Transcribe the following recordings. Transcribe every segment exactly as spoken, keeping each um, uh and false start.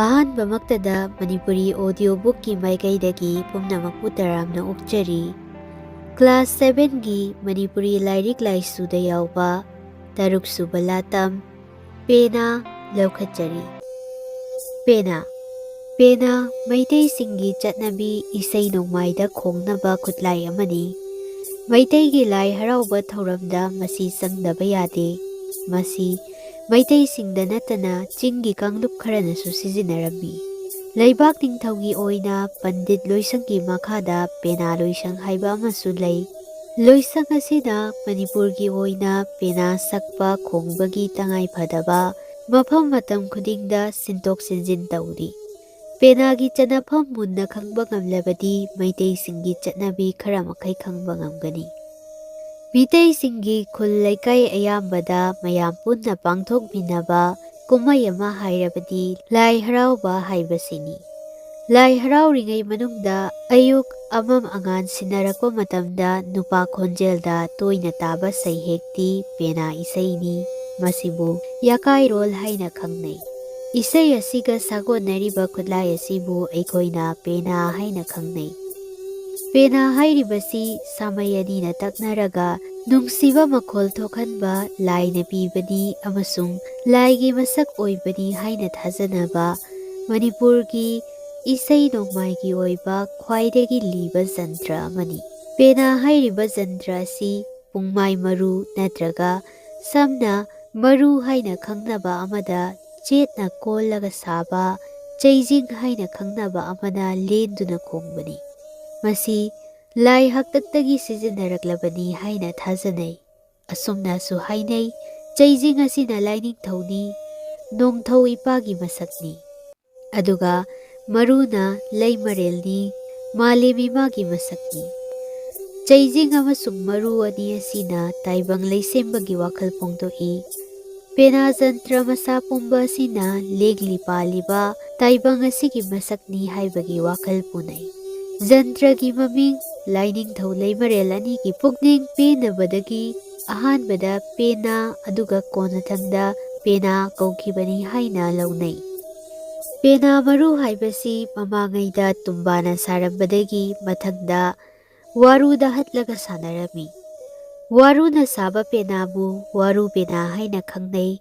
ꯑꯍꯥꯟꯕꯃꯛꯇꯗ Manipuri audio bookꯀꯤ ꯃꯥꯏꯀꯩꯗꯒꯤ ꯄꯨꯝꯅꯃꯛꯄꯨ ꯇꯔꯥꯝꯅ ꯑꯣꯛꯆꯔꯤ꯫ Class sevenꯒꯤ ꯃꯅꯤꯄꯨꯔꯤ ꯂꯥꯏꯔꯤꯛ ꯂꯥꯏꯁꯨꯗ ꯌꯥꯎꯕ ꯇꯔꯨꯛꯁꯨꯕ ꯂꯥꯇꯝ ꯄꯦꯅꯥ ꯂꯧꯈꯠꯆꯔꯤ꯫ ꯄꯦꯅꯥ꯫ ꯄꯦꯅꯥ ꯃꯩꯇꯩꯁꯤꯡꯒꯤ ꯆꯠꯅꯕꯤ ꯏꯁꯩ ꯅꯣꯡꯃꯥꯏꯗ ꯈꯣꯡꯅꯕ ꯈꯨꯠꯂꯥꯏ ꯑꯃꯅꯤ꯫ ꯃꯩꯇꯩꯒꯤ ꯂꯥꯏ ꯍꯔꯥꯎꯕ ꯊꯧꯔꯝꯗ ꯃꯁꯤ ꯆꯪꯗꯕ ꯌꯥꯗꯦ꯫ ꯃꯁꯤ ꯃꯩꯇꯩꯁꯤꯡꯗ ꯅꯠꯇꯅ ꯆꯤꯡꯒꯤ ꯀꯥꯡꯂꯨꯞ ꯈꯔꯅꯁꯨ ꯁꯤꯖꯤꯟꯅꯔꯝꯃꯤ꯫ ꯂꯩꯕꯥꯛ ꯅꯤꯡꯊꯧꯒꯤ ꯑꯣꯏꯅ ꯄꯟꯗꯤꯠ ꯂꯣꯏꯁꯪꯒꯤ ꯃꯈꯥꯗ ꯄꯦꯅꯥ ꯂꯣꯏꯁꯪ ꯍꯥꯏꯕ ꯑꯃꯁꯨ ꯂꯩ꯫ ꯂꯣꯏꯁꯪ ꯑꯁꯤꯗ ꯃꯅꯤꯄꯨꯔꯒꯤ ꯑꯣꯏꯅ ꯄꯦꯅꯥ ꯁꯛꯄ ꯈꯣꯡꯕꯒꯤ ꯇꯉꯥꯏ ꯐꯗꯕ ꯃꯐꯝ ꯃꯇꯝ ꯈꯨꯗꯤꯡꯗ ꯁꯤꯟꯗꯣꯛ ꯁꯤꯟꯖꯤꯟ ꯇꯧꯔꯤ꯫ ꯄꯦꯅꯥꯒꯤ ꯆꯠꯅꯐꯝ ꯃꯨꯟꯅ ꯈꯪꯕ ꯉꯝꯂꯕꯗꯤ ꯃꯩꯇꯩꯁꯤꯡꯒꯤ ꯆꯠꯅꯕꯤ ꯈꯔ ꯃꯈꯩ ꯈꯪꯕ ꯉꯝꯒꯅꯤ꯫ ꯃꯤꯇꯩꯁꯤꯡꯒꯤ ꯈꯨꯜ ꯂꯩꯀꯥꯏ ꯑꯌꯥꯝꯕꯗ ꯃꯌꯥꯝ ꯄꯨꯟꯅ ꯄꯥꯡꯊꯣꯛꯃꯤꯟꯅꯕ ꯀꯨꯝꯍꯩ ꯑꯃ ꯍꯥꯏꯔꯕꯗꯤ ꯂꯥꯏ ꯍꯔꯥꯎꯕ ꯍꯥꯏꯕꯁꯤꯅꯤ꯫ ꯂꯥꯏ ꯍꯔꯥꯎꯔꯤꯉꯩ ꯃꯅꯨꯡꯗ ꯑꯌꯨꯛ ꯑꯃꯝ ꯑꯉꯥꯟ ꯁꯤꯟꯅꯔꯛꯄ ꯃꯇꯝꯗ ꯅꯨꯄꯥ ꯈꯣꯟꯖꯦꯜꯗ ꯇꯣꯏꯅ ꯇꯥꯕ ꯁꯩꯍꯦꯛꯇꯤ ꯄꯦꯅꯥ ꯏꯁꯩꯅꯤ꯫ ꯃꯁꯤꯕꯨ ꯌꯥꯀꯥꯏꯔꯣꯜ ꯍꯥꯏꯅ ꯈꯪꯅꯩ꯫ ꯏꯁꯩ ꯑꯁꯤꯒ ꯁꯥꯒꯣꯟꯅꯔꯤꯕ ꯈꯨꯠꯂꯥꯏ ꯑꯁꯤꯕꯨ ꯑꯩꯈꯣꯏꯅ ꯄꯦꯅꯥ ꯍꯥꯏꯅ ꯈꯪꯅꯩ꯫ ꯄꯦꯅꯥ ꯍꯥꯏꯔꯤꯕꯁꯤ ꯁꯥꯃꯩ ꯑꯅꯤꯅ ꯇꯛꯅꯔꯒ ꯅꯨꯡꯁꯤꯕ ꯃꯈꯣꯜ ꯊꯣꯛꯍꯟꯕ ꯂꯥꯏꯅ ꯄꯤꯕꯅꯤ ꯑꯃꯁꯨꯡ ꯂꯥꯏꯒꯤ ꯃꯁꯛ ꯑꯣꯏꯕꯅꯤ ꯍꯥꯏꯅ ꯊꯥꯖꯅꯕ ꯃꯅꯤꯄꯨꯔꯒꯤ ꯏꯁꯩ ꯅꯣꯡꯃꯥꯏꯒꯤ ꯑꯣꯏꯕ ꯈ꯭ꯋꯥꯏꯗꯒꯤ ꯂꯤꯕ ꯖꯟꯇ꯭ꯔ ꯑꯃꯅꯤ꯫ ꯄꯦꯅꯥ ꯍꯥꯏꯔꯤꯕ ꯖꯟꯇ꯭ꯔ ꯑꯁꯤ ꯄꯨꯡꯃꯥꯏ ꯃꯔꯨ ꯅꯠꯇ꯭ꯔꯒ ꯁꯝꯅ ꯃꯔꯨ ꯍꯥꯏꯅ ꯈꯪꯅꯕ ꯑꯃꯗ ꯆꯦꯠꯅ ꯀꯣꯜꯂꯒ ꯁꯥꯕ ꯆꯩꯖꯤꯡ ꯍꯥꯏꯅ ꯈꯪꯅꯕ ꯑꯃꯅ ꯂꯦꯟꯗꯨꯅ ꯈꯣꯡꯕꯅꯤ꯫ ꯃꯁꯤ ꯂꯥꯏ ꯍꯥꯛꯇꯛꯇꯒꯤ ꯁꯤꯖꯤꯟꯅꯔꯛꯂꯕꯅꯤ ꯍꯥꯏꯅ ꯊꯥꯖꯅꯩ꯫ ꯑꯁꯨꯝꯅꯁꯨ ꯍꯥꯏꯅꯩ, ꯆꯩꯖꯤꯡ ꯑꯁꯤꯅ ꯂꯥꯏꯅꯤꯡꯊꯧꯅꯤ, ꯅꯣꯡꯊꯧ ꯏꯄꯥꯒꯤ ꯃꯁꯛꯅꯤ꯫ ꯑꯗꯨꯒ ꯃꯔꯨꯅ ꯂꯩꯃꯔꯦꯜꯅꯤ, ꯃꯥꯂꯦꯝ ꯏꯃꯥꯒꯤ ꯃꯁꯛꯅꯤ꯫ ꯆꯩꯖꯤꯡ ꯑꯃꯁꯨꯡ ꯃꯔꯨ ꯑꯅꯤ ꯑꯁꯤꯅ ꯇꯥꯏꯕꯪ ꯂꯩꯁꯦꯝꯕꯒꯤ ꯋꯥꯈꯜ ꯐꯣꯡꯗꯣꯛꯏ꯫ ꯄꯦꯅꯥ ꯖꯟꯇ꯭ꯔ ꯃꯁꯥ ꯄꯨꯝꯕ ꯑꯁꯤꯅ ꯂꯦꯡꯂꯤ ꯄꯥꯜꯂꯤꯕ ꯇꯥꯏꯕꯪ ꯑꯁꯤꯒꯤ ꯃꯁꯛꯅꯤ ꯍꯥꯏꯕꯒꯤ ꯋꯥꯈꯜ ꯄꯨꯅꯩ꯫ ꯖꯟꯇ꯭ꯔꯒꯤ ꯃꯃꯤꯡ ꯂꯥꯏꯅꯤꯡꯊꯧ ꯂꯩꯃꯔꯦꯜ ꯑꯅꯤꯒꯤ ꯄꯨꯛꯅꯤꯡ ꯄꯦꯟꯅꯕꯗꯒꯤ ꯑꯍꯥꯟꯕꯗ ꯄꯦꯅꯥ ꯑꯗꯨꯒ ꯀꯣꯟꯅꯊꯪꯗ ꯄꯦꯅꯥ ꯀꯧꯈꯤꯕꯅꯤ ꯍꯥꯏꯅ ꯂꯧꯅꯩ꯫ ꯄꯦꯅꯥ ꯃꯔꯨ ꯍꯥꯏꯕꯁꯤ ꯃꯃꯥꯡꯉꯩꯗ ꯇꯨꯝꯕꯥꯅ ꯁꯥꯔꯝꯕꯗꯒꯤ ꯃꯊꯪꯗ ꯋꯥꯔꯨꯗ ꯍꯠꯂꯒ ꯁꯥꯟꯅꯔꯝꯃꯤ꯫ ꯋꯥꯔꯨꯅ ꯁꯥꯕ ꯄꯦꯅꯥꯕꯨ ꯋꯥꯔꯨ ꯄꯦꯅꯥ ꯍꯥꯏꯅ ꯈꯪꯅꯩ꯫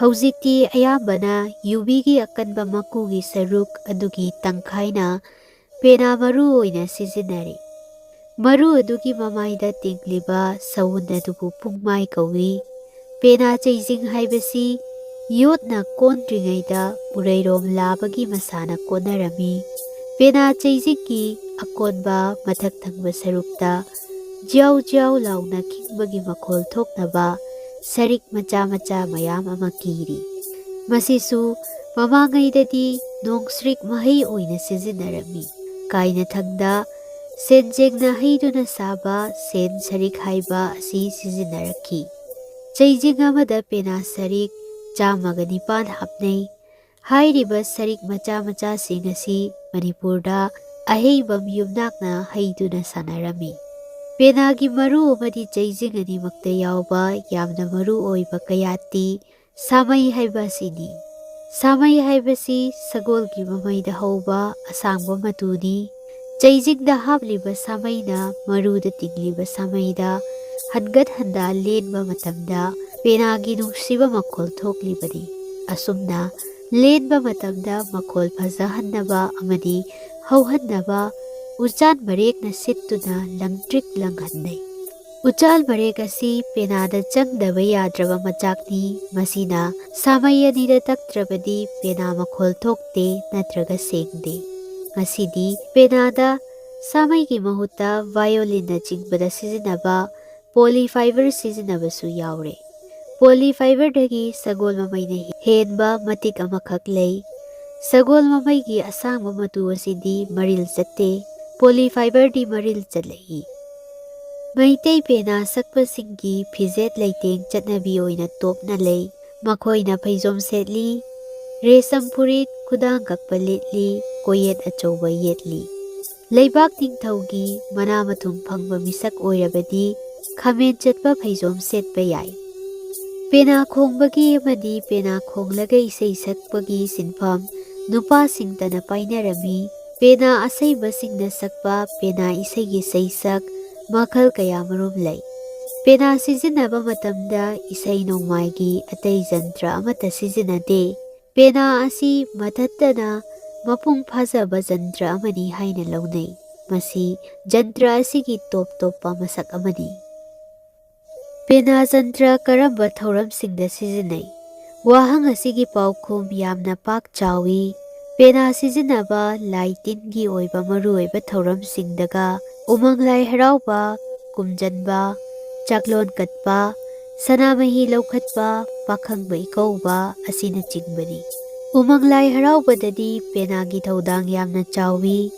ꯍꯧꯖꯤꯛꯇꯤ ꯑꯌꯥꯝꯕꯅ ꯌꯨꯕꯤꯒꯤ ꯑꯀꯟꯕ ꯃꯀꯨꯒꯤ ꯁꯔꯨꯛ ꯑꯗꯨꯒꯤ ꯇꯪꯈꯥꯏꯅ ꯄꯦꯅꯥ ꯃꯔꯨ ꯑꯣꯏꯅ ꯁꯤꯖꯤꯟꯅꯔꯤ꯫ ꯃꯔꯨ ꯑꯗꯨꯒꯤ ꯃꯃꯥꯏꯗ ꯇꯤꯡꯂꯤꯕ ꯁꯎꯟ ꯑꯗꯨꯕꯨ ꯄꯨꯡꯃꯥꯏ ꯀꯧꯏ꯫ ꯄꯦꯅꯥ ꯆꯩꯖꯤꯡ ꯍꯥꯏꯕꯁꯤ ꯌꯣꯠꯅ ꯀꯣꯟꯗ꯭ꯔꯤꯉꯩꯗ ꯎꯔꯩꯔꯣꯝ ꯂꯥꯕꯒꯤ ꯃꯁꯥꯅ ꯀꯣꯟꯅꯔꯝꯃꯤ꯫ ꯄꯦꯅꯥ ꯆꯩꯖꯤꯡꯒꯤ ꯑꯀꯣꯟꯕ ꯃꯊꯛ ꯊꯪꯕ ꯁꯔꯨꯛꯇ ꯖ꯭ꯌꯥꯎ ꯖ꯭ꯌꯥꯎ ꯂꯥꯎꯅ ꯈꯤꯡꯕꯒꯤ ꯃꯈꯣꯜ ꯊꯣꯛꯅꯕ ꯁꯔꯤꯛ ꯃꯆꯥ ꯃꯆꯥ ꯃꯌꯥꯝ ꯑꯃ ꯀꯤꯔꯤ꯫ ꯃꯁꯤꯁꯨ ꯃꯃꯥꯡꯉꯩꯗꯗꯤ ꯅꯣꯡꯁ꯭ꯔꯤꯛ ꯃꯍꯩ ꯑꯣꯏꯅ ꯁꯤꯖꯤꯟꯅꯔꯝꯃꯤ꯫ ꯀꯥꯏꯅꯊꯪꯗ ꯁꯦꯟꯖꯦꯡꯅ ꯍꯩꯗꯨꯅ ꯁꯥꯕ ꯁꯦꯟ ꯁꯔꯤꯛ ꯍꯥꯏꯕ ꯑꯁꯤ ꯁꯤꯖꯤꯟꯅꯔꯛꯈꯤ꯫ ꯆꯩꯖꯤꯡ ꯑꯃꯗ ꯄꯦꯅꯥ ꯁꯔꯤꯛ ꯆꯥꯝꯃꯒ ꯅꯤꯄꯥꯟ ꯍꯥꯞꯅꯩ꯫ ꯍꯥꯏꯔꯤꯕ ꯁꯔꯤꯛ ꯃꯆꯥ ꯃꯆꯥꯁꯤꯡ ꯑꯁꯤ ꯃꯅꯤꯄꯨꯔꯗ ꯑꯍꯩꯕꯝ ꯌꯨꯝꯅꯥꯛꯅ ꯍꯩꯗꯨꯅ ꯁꯥꯟꯅꯔꯝꯃꯤ꯫ ꯄꯦꯅꯥꯒꯤ ꯃꯔꯨ ꯑꯃꯗꯤ ꯆꯩꯖꯤꯡ ꯑꯅꯤꯃꯛꯇ ꯌꯥꯎꯕ ꯌꯥꯝꯅ ꯃꯔꯨ ꯑꯣꯏꯕ ꯀꯌꯥꯠꯇꯤ ꯁꯥꯃꯩ ꯍꯥꯏꯕ ꯑꯁꯤꯅꯤ꯫ ꯁꯥꯃꯩ ꯍꯥꯏꯕꯁꯤ ꯁꯒꯣꯜꯒꯤ ꯃꯃꯩꯗ ꯍꯧꯕ ꯑꯁꯥꯡꯕ ꯃꯇꯨꯅꯤ꯫ ꯆꯩꯖꯤꯡꯗ ꯍꯥꯞꯂꯤꯕ ꯁꯥꯃꯩꯅ ꯃꯔꯨꯗ ꯇꯤꯡꯂꯤꯕ ꯁꯥꯃꯩꯗ ꯍꯟꯒꯠ ꯍꯟꯗ ꯂꯦꯟꯕ ꯃꯇꯝꯗ ꯄꯦꯅꯥꯒꯤ ꯅꯨꯡꯁꯤꯕ ꯃꯈꯣꯜ ꯊꯣꯛꯂꯤꯕꯅꯤ꯫ ꯑꯁꯨꯝꯅ ꯂꯦꯟꯕ ꯃꯇꯝꯗ ꯃꯈꯣꯜ ꯐꯖꯍꯟꯅꯕ ꯑꯃꯗꯤ ꯍꯧꯍꯟꯅꯕ ꯎꯆꯥꯟ ꯃꯔꯦꯛꯅ ꯁꯤꯠꯇꯨꯅ ꯂꯪꯇ꯭ꯔꯤꯛ ꯂꯪꯍꯟꯅꯩ꯫ ꯎꯆꯥꯟ ꯃꯔꯦꯛ ꯑꯁꯤ ꯄꯦꯅꯥꯗ ꯆꯪꯗꯕ ꯌꯥꯗ꯭ꯔꯕ ꯃꯆꯥꯛꯅꯤ꯫ ꯃꯁꯤꯅ ꯁꯥꯃꯩ ꯑꯅꯤꯗ ꯇꯛꯇ꯭ꯔꯕꯗꯤ ꯄꯦꯅꯥ ꯃꯈꯣꯜ ꯊꯣꯛꯇꯦ ꯅꯠꯇ꯭ꯔꯒ ꯁꯦꯡꯗꯦ꯫ ꯉꯁꯤꯗꯤ ꯄꯦꯅꯥꯗ ꯁꯥꯃꯩꯒꯤ ꯃꯍꯨꯠꯇ ꯚꯥꯏꯑꯣꯂꯤꯟꯅꯆꯤꯡꯕꯗ ꯁꯤꯖꯤꯟꯅꯕ ꯄꯣꯂꯤ ꯐꯥꯏꯕꯔ ꯁꯤꯖꯤꯟꯅꯕꯁꯨ ꯌꯥꯎꯔꯦ꯫ ꯄꯣꯂꯤ ꯐꯥꯏꯕꯔꯗꯒꯤ ꯁꯒꯣꯜ ꯃꯃꯩꯅ ꯍꯦꯟꯕ ꯃꯇꯤꯛ ꯑꯃꯈꯛ ꯂꯩ꯫ ꯁꯒꯣꯜ ꯃꯃꯩꯒꯤ ꯑꯁꯥꯡꯕ ꯃꯇꯨ ꯑꯁꯤꯗꯤ ꯃꯔꯤꯜ ꯆꯠꯇꯦ꯫ ꯄꯣꯂꯤ ꯐꯥꯏꯕꯔꯗꯤ ꯃꯔꯤꯜ ꯆꯠꯂꯛꯏ꯫ ꯃꯩꯇꯩ ꯄꯦꯅꯥ ꯁꯛꯄꯁꯤꯡꯒꯤ ꯐꯤꯖꯦꯠ ꯂꯩꯇꯦꯡ ꯆꯠꯅꯕꯤ ꯑꯣꯏꯅ ꯇꯣꯞꯅ ꯂꯩ꯫ ꯃꯈꯣꯏꯅ ꯐꯩꯖꯣꯝ ꯁꯦꯠꯂꯤ, ꯔꯦꯁꯝ ꯐꯨꯔꯤꯠ, ꯈꯨꯗꯥꯡ ꯀꯛꯄ ꯂꯤꯠꯂꯤ, ꯀꯣꯌꯦꯠ ꯑꯆꯧꯕ ꯌꯦꯠꯂꯤ꯫ ꯂꯩꯕꯥꯛ ꯅꯤꯡꯊꯧꯒꯤ ꯃꯅꯥ ꯃꯊꯨꯝ ꯐꯪꯕ ꯃꯤꯁꯛ ꯑꯣꯏꯔꯕꯗꯤ ꯈꯥꯃꯦꯟ ꯆꯠꯄ ꯐꯩꯖꯣꯝ ꯁꯦꯠꯄ ꯌꯥꯏ꯫ ꯄꯦꯅꯥ ꯈꯣꯡꯕꯒꯤ ꯑꯃꯗꯤ ꯄꯦꯅꯥ ꯈꯣꯡꯂꯒ ꯏꯁꯩ ꯁꯛꯄꯒꯤ ꯁꯤꯟꯐꯝ ꯅꯨꯄꯥꯁꯤꯡꯇꯅ ꯄꯥꯏꯅꯔꯝꯃꯤ꯫ ꯄꯦꯅꯥ ꯑꯁꯩꯕꯁꯤꯡꯅ ꯁꯛꯄ ꯄꯦꯅꯥ ꯏꯁꯩꯒꯤ ꯁꯩꯁꯛ ꯃꯈꯜ ꯀꯌꯥ ꯃꯔꯨꯝ ꯂꯩ꯫ ꯄꯦꯅꯥ ꯁꯤꯖꯤꯟꯅꯕ ꯃꯇꯝꯗ ꯏꯁꯩ ꯅꯣꯡꯃꯥꯏꯒꯤ ꯑꯇꯩ ꯖꯟꯇ꯭ꯔ ꯑꯃꯠꯇ ꯁꯤꯖꯤꯟꯅꯗꯦ꯫ ꯄꯦꯅꯥ ꯑꯁꯤ ꯃꯊꯠꯇꯅ ꯃꯄꯨꯡ ꯐꯥꯖꯕ ꯖꯟꯇ꯭ꯔ ꯑꯃꯅꯤ ꯍꯥꯏꯅ ꯂꯧꯅꯩ꯫ ꯃꯁꯤ ꯖꯟꯇ꯭ꯔ ꯑꯁꯤꯒꯤ ꯇꯣꯞ ꯇꯣꯞꯄ ꯃꯁꯛ ꯑꯃꯅꯤ꯫ ꯄꯦꯅꯥ ꯖꯟꯇ꯭ꯔ ꯀꯔꯝꯕ ꯊꯧꯔꯝꯁꯤꯡꯗ ꯁꯤꯖꯤꯟꯅꯩ? ꯋꯥꯍꯪ ꯑꯁꯤꯒꯤ ꯄꯥꯎꯈꯨꯝ ꯌꯥꯝꯅ ꯄꯥꯛ ꯆꯥꯎꯏ꯫ ꯄꯦꯅꯥ ꯁꯤꯖꯤꯟꯅꯕ ꯂꯥꯏ ꯇꯤꯟꯒꯤ ꯑꯣꯏꯕ ꯃꯔꯨꯑꯣꯏꯕ ꯊꯧꯔꯝꯁꯤꯡꯗꯒ ꯎꯃꯪ ꯂꯥꯏ ꯍꯔꯥꯎꯕ, ꯀꯨꯝꯖꯟꯕ, ꯆꯥꯛꯂꯣꯟ ꯀꯠꯄ, ꯁꯅꯥꯃꯍꯤ ꯂꯧꯈꯠꯄ, ꯄꯥꯈꯪꯕ ꯏꯀꯧꯕ ꯑꯁꯤꯅꯆꯤꯡꯕꯅꯤ꯫ ꯎꯃꯪ ꯂꯥꯏ ꯍꯔꯥꯎꯕꯗꯗꯤ ꯄꯦꯅꯥꯒꯤ ꯊꯧꯗꯥꯡ ꯌꯥꯝꯅ ꯆꯥꯎꯏ꯫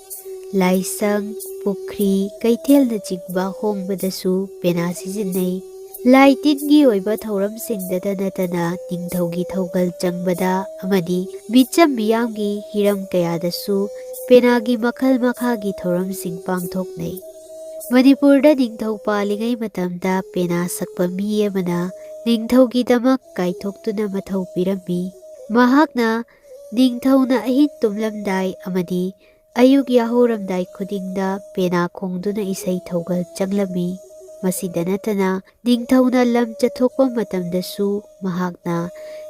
ꯂꯥꯏꯁꯪ, ꯄꯨꯈ꯭ꯔꯤ, ꯀꯩꯊꯦꯜꯅꯆꯤꯡꯕ ꯍꯣꯡꯕꯗꯁꯨ ꯄꯦꯅꯥ ꯁꯤꯖꯤꯟꯅꯩ꯫ ꯂꯥꯏ ꯇꯤꯟꯒꯤ ꯑꯣꯏꯕ ꯊꯧꯔꯝꯁꯤꯡꯗꯇ ꯅꯠꯇꯅ ꯅꯤꯡꯊꯧꯒꯤ ꯊꯧꯒꯜ ꯆꯪꯕꯗ ꯑꯃꯗꯤ ꯃꯤꯆꯝ ꯃꯤꯌꯥꯝꯒꯤ ꯍꯤꯔꯝ ꯀꯌꯥꯗꯁꯨ ꯄꯦꯅꯥꯒꯤ ꯃꯈꯜ ꯃꯈꯥꯒꯤ ꯊꯧꯔꯝꯁꯤꯡ ꯄꯥꯡꯊꯣꯛꯅꯩ꯫ ꯃꯅꯤꯄꯨꯔꯗ ꯅꯤꯡꯊꯧ ꯄꯥꯜꯂꯤꯉꯩ ꯃꯇꯝꯗ ꯄꯦꯅꯥ ꯁꯛꯄ ꯃꯤ ꯑꯃꯅ ꯅꯤꯡꯊꯧꯒꯤꯗꯃꯛ ꯀꯥꯏꯊꯣꯛꯇꯨꯅ ꯃꯊꯧ ꯄꯤꯔꯝꯃꯤ꯫ ꯃꯍꯥꯛꯅ ꯅꯤꯡꯊꯧꯅ ꯑꯍꯤꯡ ꯇꯨꯝꯂꯝꯗꯥꯏ ꯑꯃꯗꯤ ꯑꯌꯨꯛ ꯌꯥꯍꯧꯔꯝꯗꯥꯏ ꯈꯨꯗꯤꯡꯗ ꯄꯦꯅꯥ ꯈꯣꯡꯗꯨꯅ ꯏꯁꯩ ꯊꯧꯒꯜ ꯆꯪꯂꯝꯃꯤ꯫ ꯃꯁꯤꯗ ꯅꯠꯇꯅ ꯅꯤꯡꯊꯧꯅ ꯂꯝ ꯆꯠꯊꯣꯛꯄ ꯃꯇꯝꯗꯁꯨ ꯃꯍꯥꯛꯅ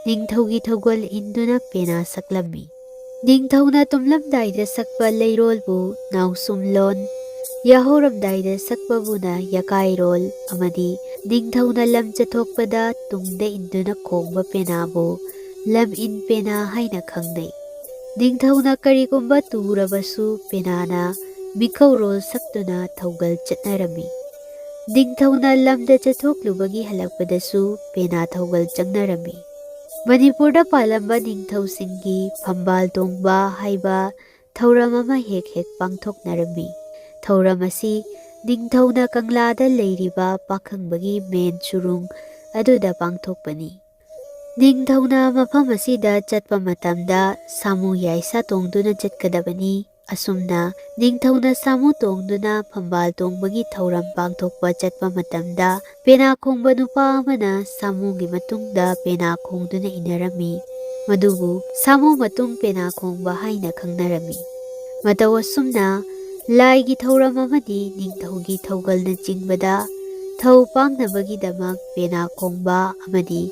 ꯅꯤꯡꯊꯧꯒꯤ ꯊꯧꯒꯜ ꯏꯟꯗꯨꯅ ꯄꯦꯅꯥ ꯁꯛꯂꯝꯃꯤ꯫ ꯅꯤꯡꯊꯧꯅ ꯇꯨꯝꯂꯝꯗꯥꯏꯗ ꯁꯛꯄ ꯂꯩꯔꯣꯜꯕꯨ ꯅꯥꯎꯁꯨꯝꯂꯣꯟ, ꯌꯥꯍꯧꯔꯝꯗꯥꯏꯗ ꯁꯛꯄꯕꯨꯅ ꯌꯀꯥꯏꯔꯣꯜ ꯑꯃꯗꯤ ꯅꯤꯡꯊꯧꯅ ꯂꯝ ꯆꯠꯊꯣꯛꯄꯗ ꯇꯨꯡꯗ ꯏꯟꯗꯨꯅ ꯈꯣꯡꯕ ꯄꯦꯅꯥꯕꯨ ꯂꯝ ꯏꯟ ꯄꯦꯅꯥ ꯍꯥꯏꯅ ꯈꯪꯅꯩ꯫ ꯅꯤꯡꯊꯧꯅ ꯀꯔꯤꯒꯨꯝꯕ ꯇꯨꯔꯕꯁꯨ ꯄꯦꯅꯥꯅ ꯃꯤꯀꯧꯔꯣꯜ ꯁꯛꯇꯨꯅ ꯊꯧꯒꯜ ꯆꯠꯅꯔꯝꯃꯤ꯫ ꯅꯤꯡꯊꯧꯅ ꯂꯝꯗ ꯆꯠꯊꯣꯛꯂꯨꯕꯒꯤ ꯍꯜꯂꯛꯄꯗꯁꯨ ꯄꯦꯅꯥ ꯊꯧꯒꯜ ꯆꯪꯅꯔꯝꯃꯤ꯫ ꯃꯅꯤꯄꯨꯔꯗ ꯄꯥꯜꯂꯝꯕ ꯅꯤꯡꯊꯧꯁꯤꯡꯒꯤ ꯐꯝꯕꯥꯜ ꯇꯣꯡꯕ ꯍꯥꯏꯕ ꯊꯧꯔꯝ ꯑꯃ ꯍꯦꯛ ꯍꯦꯛ ꯄꯥꯡꯊꯣꯛꯅꯔꯝꯃꯤ꯫ ꯊꯧꯔꯝ ꯑꯁꯤ ꯅꯤꯡꯊꯧꯅ ꯀꯪꯂꯥꯗ ꯂꯩꯔꯤꯕ ꯄꯥꯈꯪꯕꯒꯤ ꯃꯦꯟ ꯆꯨꯔꯨꯡ ꯑꯗꯨꯗ ꯄꯥꯡꯊꯣꯛꯄꯅꯤ꯫ ꯅꯤꯡꯊꯧꯅ ꯃꯐꯝ ꯑꯁꯤꯗ ꯆꯠꯄ ꯃꯇꯝꯗ ꯁꯥꯃꯨ ꯌꯥꯏꯁꯥ ꯇꯣꯡꯗꯨꯅ ꯆꯠꯀꯗꯕꯅꯤ꯫ ꯑꯁꯨꯝꯅ ꯅꯤꯡꯊꯧꯅ ꯁꯥꯃꯨ ꯇꯣꯡꯗꯨꯅ ꯐꯝꯕꯥꯜ ꯇꯣꯡꯕꯒꯤ ꯊꯧꯔꯝ ꯄꯥꯡꯊꯣꯛꯄ ꯆꯠꯄ ꯃꯇꯝꯗ ꯄꯦꯅꯥ ꯈꯣꯡꯕ ꯅꯨꯄꯥ ꯑꯃꯅ ꯁꯥꯃꯨꯒꯤ ꯃꯇꯨꯡꯗ ꯄꯦꯅꯥ ꯈꯣꯡꯗꯨꯅ ꯏꯟꯅꯔꯝꯃꯤ꯫ ꯃꯗꯨꯕꯨ ꯁꯥꯃꯨ ꯃꯇꯨꯡ ꯄꯦꯅꯥ ꯈꯣꯡꯕ ꯍꯥꯏꯅ ꯈꯪꯅꯔꯝꯃꯤ꯫ ꯃꯇꯧ ꯑꯁꯨꯝꯅ ꯂꯥꯏꯒꯤ ꯊꯧꯔꯝ ꯑꯃꯗꯤ ꯅꯤꯡꯊꯧꯒꯤ ꯊꯧꯒꯜꯅꯆꯤꯡꯕꯗ ꯊꯧ ꯄꯥꯡꯅꯕꯒꯤꯗꯃꯛ ꯄꯦꯅꯥ ꯈꯣꯡꯕ ꯑꯃꯗꯤ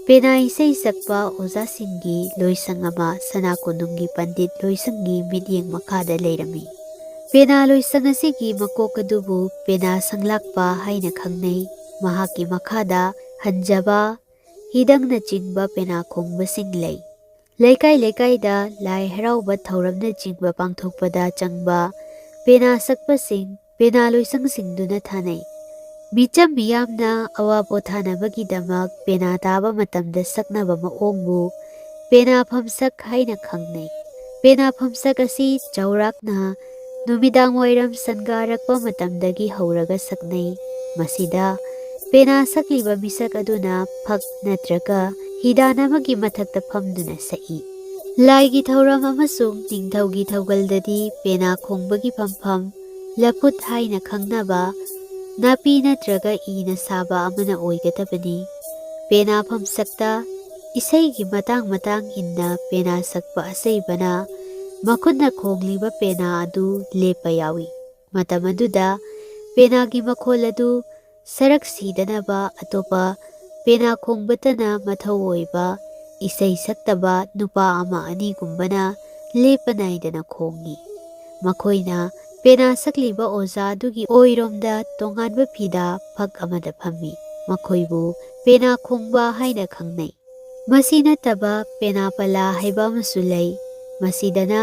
ꯄꯦꯅꯥ ꯏꯁꯩ ꯁꯛꯄ ꯑꯣꯖꯥꯁꯤꯡꯒꯤ ꯂꯣꯏꯁꯪ ꯑꯃ ꯁꯅꯥ ꯀꯣꯅꯨꯡꯒꯤ ꯄꯟꯗꯤꯠ ꯂꯣꯏꯁꯪꯒꯤ ꯃꯤꯠꯌꯦꯡ ꯃꯈꯥꯗ ꯂꯩꯔꯝꯃꯤ꯫ ꯄꯦꯅꯥ ꯂꯣꯏꯁꯪ ꯑꯁꯤꯒꯤ ꯃꯀꯣꯛ ꯑꯗꯨꯕꯨ ꯄꯦꯅꯥ ꯁꯪꯂꯥꯛꯄ ꯍꯥꯏꯅ ꯈꯪꯅꯩ꯫ ꯃꯍꯥꯛꯀꯤ ꯃꯈꯥꯗ ꯍꯟꯖꯕ, ꯍꯤꯗꯪꯅꯆꯤꯡꯕ ꯄꯦꯅꯥ ꯈꯣꯡꯕꯁꯤꯡ ꯂꯩ꯫ ꯂꯩꯀꯥꯏ ꯂꯩꯀꯥꯏꯗ ꯂꯥꯏ ꯍꯔꯥꯎꯕ ꯊꯧꯔꯝꯅꯆꯤꯡꯕ ꯄꯥꯡꯊꯣꯛꯄꯗ ꯆꯪꯕ ꯄꯦꯅꯥ ꯁꯛꯄꯁꯤꯡ ꯄꯦꯅꯥ ꯂꯣꯏꯁꯪꯁꯤꯡꯗꯨꯅ ꯊꯥꯅꯩ꯫ ꯃꯤꯆꯝ ꯃꯤꯌꯥꯝꯅ ꯑꯋꯥ ꯄꯣꯊꯥꯅꯕꯒꯤꯗꯃꯛ ꯄꯦꯅꯥ ꯇꯥꯕ ꯃꯇꯝꯗ ꯁꯛꯅꯕ ꯃꯑꯣꯡꯕꯨ ꯄꯦꯅꯥ ꯐꯝꯁꯛ ꯍꯥꯏꯅ ꯈꯪꯅꯩ꯫ ꯄꯦꯅꯥ ꯐꯝꯁꯛ ꯑꯁꯤ ꯆꯥꯎꯔꯥꯛꯅ ꯅꯨꯃꯤꯗꯥꯡ ꯋꯥꯏꯔꯝ ꯁꯟꯒꯥꯔꯛꯄ ꯃꯇꯝꯗꯒꯤ ꯍꯧꯔꯒ ꯁꯛꯅꯩ꯫ ꯃꯁꯤꯗ ꯄꯦꯅꯥ ꯁꯛꯂꯤꯕ ꯃꯤꯁꯛ ꯑꯗꯨꯅ ꯐꯛ ꯅꯠꯇ꯭ꯔꯒ ꯍꯤꯗꯥꯟ ꯑꯃꯒꯤ ꯃꯊꯛꯇ ꯐꯝꯗꯨꯅ ꯁꯛꯏ꯫ ꯂꯥꯏꯒꯤ ꯊꯧꯔꯝ ꯑꯃꯁꯨꯡ ꯅꯤꯡꯊꯧꯒꯤ ꯊꯧꯒꯜꯗꯗꯤ ꯄꯦꯅꯥ ꯈꯣꯡꯕꯒꯤ ꯐꯝꯐꯝ ꯂꯐꯨꯠ ꯍꯥꯏꯅ ꯈꯪꯅꯕ ꯅꯥꯄꯤ ꯅꯠꯇ꯭ꯔꯒ ꯏꯅ ꯁꯥꯕ ꯑꯃꯅ ꯑꯣꯏꯒꯗꯕꯅꯤ꯫ ꯄꯦꯅꯥ ꯐꯝꯁꯛꯇ ꯏꯁꯩꯒꯤ ꯃꯇꯥꯡ ꯃꯇꯥꯡ ꯏꯟꯅ ꯄꯦꯅꯥ ꯁꯛꯄ ꯑꯁꯩꯕꯅ ꯃꯈꯨꯠꯅ ꯈꯣꯡꯂꯤꯕ ꯄꯦꯅꯥ ꯑꯗꯨ ꯂꯦꯞꯄ ꯌꯥꯎꯏ꯫ ꯃꯇꯝ ꯑꯗꯨꯗ ꯄꯦꯅꯥꯒꯤ ꯃꯈꯣꯜ ꯑꯗꯨ ꯁꯔꯛ ꯁꯤꯗꯅꯕ ꯑꯇꯣꯞꯄ ꯄꯦꯅꯥ ꯈꯣꯡꯕꯇꯅ ꯃꯊꯧ ꯑꯣꯏꯕ ꯏꯁꯩ ꯁꯛꯇꯕ ꯅꯨꯄꯥ ꯑꯃ ꯑꯅꯤꯒꯨꯝꯕꯅ ꯂꯦꯞꯄ ꯅꯥꯏꯗꯅ ꯈꯣꯡꯏ꯫ ꯃꯈꯣꯏꯅ ꯄꯦꯅꯥ ꯁꯛꯂꯤꯕ ꯑꯣꯖꯥ ꯑꯗꯨꯒꯤ ꯑꯣꯏꯔꯣꯝꯗ ꯇꯣꯉꯥꯟꯕ ꯐꯤꯗꯥ ꯐꯛ ꯑꯃꯗ ꯐꯝꯃꯤ꯫ ꯃꯈꯣꯏꯕꯨ ꯄꯦꯅꯥ ꯈꯣꯡꯕ ꯍꯥꯏꯅ ꯈꯪꯅꯩ꯫ ꯃꯁꯤ ꯅꯠꯇꯕ ꯄꯦꯅꯥ ꯄꯂꯥ ꯍꯥꯏꯕ ꯑꯃꯁꯨ ꯂꯩ꯫ ꯃꯁꯤꯗꯅ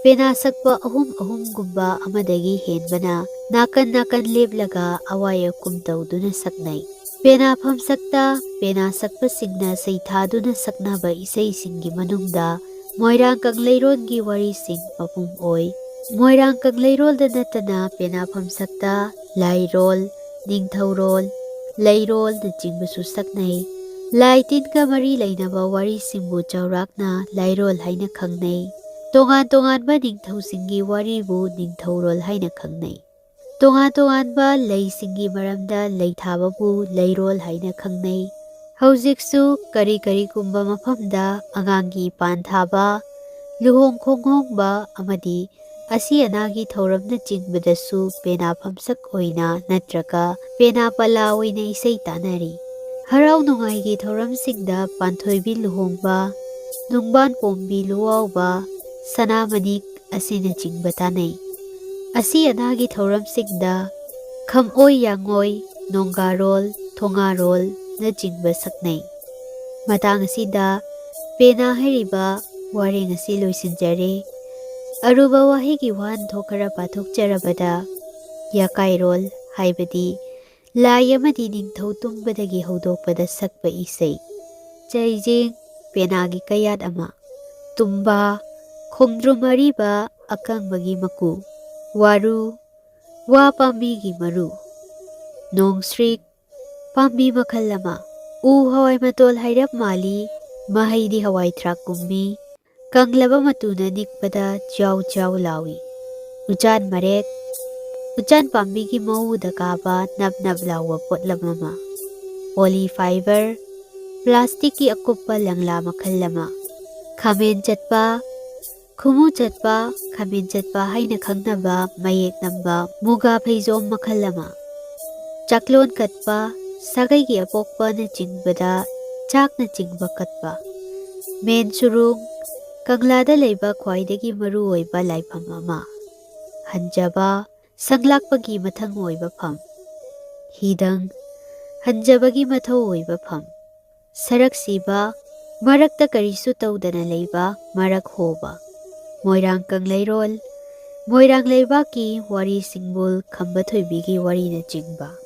ꯄꯦꯅꯥ ꯁꯛꯄ ꯑꯍꯨꯝ ꯑꯍꯨꯝꯒꯨꯝꯕ ꯑꯃꯗꯒꯤ ꯍꯦꯟꯕꯅ ꯅꯥꯀꯟ ꯅꯥꯀꯟ ꯂꯦꯞꯂꯒ ꯑꯋꯥꯏ ꯑꯀꯨꯝ ꯇꯧꯗꯨꯅ ꯁꯛꯅꯩ꯫ ꯄꯦꯅꯥ ꯐꯝꯁꯛꯇ ꯄꯦꯅꯥ ꯁꯛꯄꯁꯤꯡꯅ ꯁꯩꯊꯥꯗꯨꯅ ꯁꯛꯅꯕ ꯏꯁꯩꯁꯤꯡꯒꯤ ꯃꯅꯨꯡꯗ ꯃꯣꯏꯔꯥꯡ ꯀꯪꯂꯩꯔꯣꯟꯒꯤ ꯋꯥꯔꯤꯁꯤꯡ ꯃꯄꯨꯝ ꯑꯣꯏ꯫ ꯃꯣꯏꯔꯥꯡ ꯀꯪꯂꯩꯔꯣꯜꯗ ꯅꯠꯇꯅ ꯄꯦꯅꯥ ꯐꯝꯁꯛꯇ ꯂꯥꯏꯔꯣꯜ, ꯅꯤꯡꯊꯧꯔꯣꯜ, ꯂꯩꯔꯣꯜꯅꯆꯤꯡꯕꯁꯨ ꯁꯛꯅꯩ꯫ ꯂꯥꯏ ꯇꯤꯟꯒ ꯃꯔꯤ ꯂꯩꯅꯕ ꯋꯥꯔꯤꯁꯤꯡꯕꯨ ꯆꯥꯎꯔꯥꯛꯅ ꯂꯥꯏꯔꯣꯜ ꯍꯥꯏꯅ ꯈꯪꯅꯩ꯫ ꯇꯣꯉꯥꯟ ꯇꯣꯉꯥꯟꯕ ꯅꯤꯡꯊꯧꯁꯤꯡꯒꯤ ꯋꯥꯔꯤꯕꯨ ꯅꯤꯡꯊꯧꯔꯣꯜ ꯍꯥꯏꯅ ꯈꯪꯅꯩ꯫ ꯇꯣꯉꯥꯟ ꯇꯣꯉꯥꯟꯕ ꯂꯩꯁꯤꯡꯒꯤ ꯃꯔꯝꯗ ꯂꯩ ꯊꯥꯕꯕꯨ ꯂꯩꯔꯣꯜ ꯍꯥꯏꯅ ꯈꯪꯅꯩ꯫ ꯍꯧꯖꯤꯛꯁꯨ ꯀꯔꯤ ꯀꯔꯤꯒꯨꯝꯕ ꯃꯐꯝꯗ ꯑꯉꯥꯡꯒꯤ ꯄꯥꯟ ꯊꯥꯕ, ꯂꯨꯍꯣꯡ ꯈꯣꯡꯍꯣꯡꯕ ꯑꯃꯗꯤ ꯑꯁꯤ ꯑꯅꯥꯒꯤ ꯊꯧꯔꯝꯅꯆꯤꯡꯕꯗꯁꯨ ꯄꯦꯅꯥ ꯐꯝꯁꯛ ꯑꯣꯏꯅ ꯅꯠꯇ꯭ꯔꯒ ꯄꯦꯅꯥ ꯄꯂꯥ ꯑꯣꯏꯅ ꯏꯁꯩ ꯇꯥꯟꯅꯔꯤ꯫ ꯍꯔꯥꯎ ꯅꯨꯡꯉꯥꯏꯒꯤ ꯊꯧꯔꯝꯁꯤꯡꯗ ꯄꯥꯟꯊꯣꯏꯕꯤ ꯂꯨꯍꯣꯡꯕ, ꯅꯨꯡꯕꯥꯟ ꯄꯣꯝꯕꯤ ꯂꯨꯋꯥꯎꯕ, ꯁꯅꯥꯃꯅꯤ ꯑꯁꯤꯅꯆꯤꯡꯕ ꯇꯥꯟꯅꯩ꯫ ꯑꯁꯤ ꯑꯅꯥꯒꯤ ꯊꯧꯔꯝꯁꯤꯡꯗ ꯈꯝꯑꯣꯏ ꯌꯥꯡꯑꯣꯏ, ꯅꯣꯡꯒꯥꯔꯣꯜ, ꯊꯣꯉꯥꯔꯣꯜꯅꯆꯤꯡꯕ ꯁꯛꯅꯩ꯫ ꯃꯇꯥꯡ ꯑꯁꯤꯗ ꯄꯦꯅꯥ ꯍꯥꯏꯔꯤꯕ ꯋꯥꯔꯦꯡ ꯑꯁꯤ ꯂꯣꯏꯁꯤꯟꯖꯔꯦ꯫ ꯑꯔꯨꯕ ꯋꯥꯍꯩꯒꯤ ꯋꯥꯍꯟꯊꯣꯛ ꯈꯔ ꯄꯥꯊꯣꯛꯆꯔꯕꯗ, ꯌꯥꯀꯥꯏꯔꯣꯜ ꯍꯥꯏꯕꯗꯤ ꯂꯥꯏ ꯑꯃꯗꯤ ꯅꯤꯡꯊꯧ ꯇꯨꯝꯕꯗꯒꯤ ꯍꯧꯗꯣꯛꯄꯗ ꯁꯛꯄ ꯏꯁꯩ꯫ ꯆꯩꯖꯤꯡ, ꯄꯦꯅꯥꯒꯤ ꯀꯌꯥꯠ ꯑꯃ꯫ ꯇꯨꯝꯕ, ꯈꯣꯡꯗ꯭ꯔꯨꯝ ꯑꯔꯤꯕ ꯑꯀꯪꯕꯒꯤ ꯃꯀꯨ꯫ ꯋꯥꯔꯨ, ꯋꯥ ꯄꯥꯝꯕꯤꯒꯤ ꯃꯔꯨ꯫ ꯅꯣꯡꯁ꯭ꯔꯤꯛ, ꯄꯥꯝꯕꯤ ꯃꯈꯜ ꯑꯃ꯫ ꯎ ꯍꯋꯥꯏ ꯃꯇꯣꯜ ꯍꯥꯏꯔꯞ ꯃꯥꯜꯂꯤ, ꯃꯍꯩꯗꯤ ꯍꯋꯥꯏ ꯊ꯭ꯔꯥꯛ ꯀꯨꯝꯃꯤ, ꯀꯪꯂꯕ ꯃꯇꯨꯅ ꯅꯤꯛꯄꯗ ꯆ꯭ꯌꯥꯎ ꯆ꯭ꯌꯥꯎ ꯂꯥꯎꯏ꯫ ꯎꯆꯥꯟ ꯃꯔꯦꯛ, ꯎꯆꯥꯟ ꯄꯥꯝꯕꯤꯒꯤ ꯃꯎꯗ ꯀꯥꯕ ꯅꯞ ꯅꯞ ꯂꯥꯎꯕ ꯄꯣꯠꯂꯝ ꯑꯃ꯫ ꯄꯣꯂꯤ ꯐꯥꯏꯕꯔ, ꯄ꯭ꯂꯥꯁꯇꯤꯛꯀꯤ ꯑꯀꯨꯞꯄ ꯂꯪꯂꯥ ꯃꯈꯜ ꯑꯃ꯫ ꯈꯥꯃꯦꯟ ꯆꯠꯄ, ꯈꯨꯃꯨ ꯆꯠꯄ, ꯈꯥꯃꯦꯟ ꯆꯠꯄ ꯍꯥꯏꯅ ꯈꯪꯅꯕ ꯃꯌꯦꯛ ꯅꯝꯕ ꯃꯨꯒꯥ ꯐꯩꯖꯣꯝ ꯃꯈꯜ ꯑꯃ꯫ ꯆꯥꯛꯂꯣꯟ ꯀꯠꯄ, ꯁꯥꯒꯩꯒꯤ ꯑꯄꯣꯛꯄꯅꯆꯤꯡꯕꯗ ꯆꯥꯛꯅꯆꯤꯡꯕ ꯀꯠꯄ꯫ ꯃꯦꯟ ꯁꯨꯔꯨꯡ, ꯀꯪꯂꯥꯗ ꯂꯩꯕ ꯈ꯭ꯋꯥꯏꯗꯒꯤ ꯃꯔꯨꯑꯣꯏꯕ ꯂꯥꯏꯐꯝ ꯑꯃ꯫ ꯍꯟꯖꯕ, ꯁꯪꯂꯥꯛꯄꯒꯤ ꯃꯊꯪ ꯑꯣꯏꯕ ꯐꯝ꯫ ꯍꯤꯗꯪ, ꯍꯟꯖꯕꯒꯤ ꯃꯊꯧ ꯑꯣꯏꯕ ꯐꯝ꯫ ꯁꯔꯛ ꯁꯤꯕ, ꯃꯔꯛꯇ ꯀꯔꯤꯁꯨ ꯇꯧꯗꯅ ꯂꯩꯕ, ꯃꯔꯛ ꯍꯣꯕ꯫ ꯃꯣꯏꯔꯥꯡ ꯀꯪꯂꯩꯔꯣꯜ, ꯃꯣꯏꯔꯥꯡ ꯂꯩꯕꯥꯛꯀꯤ ꯋꯥꯔꯤ ꯁꯤꯡꯕꯨꯜ ꯈꯝꯕ ꯊꯣꯏꯕꯤꯒꯤ ꯋꯥꯔꯤꯅꯆꯤꯡꯕ꯫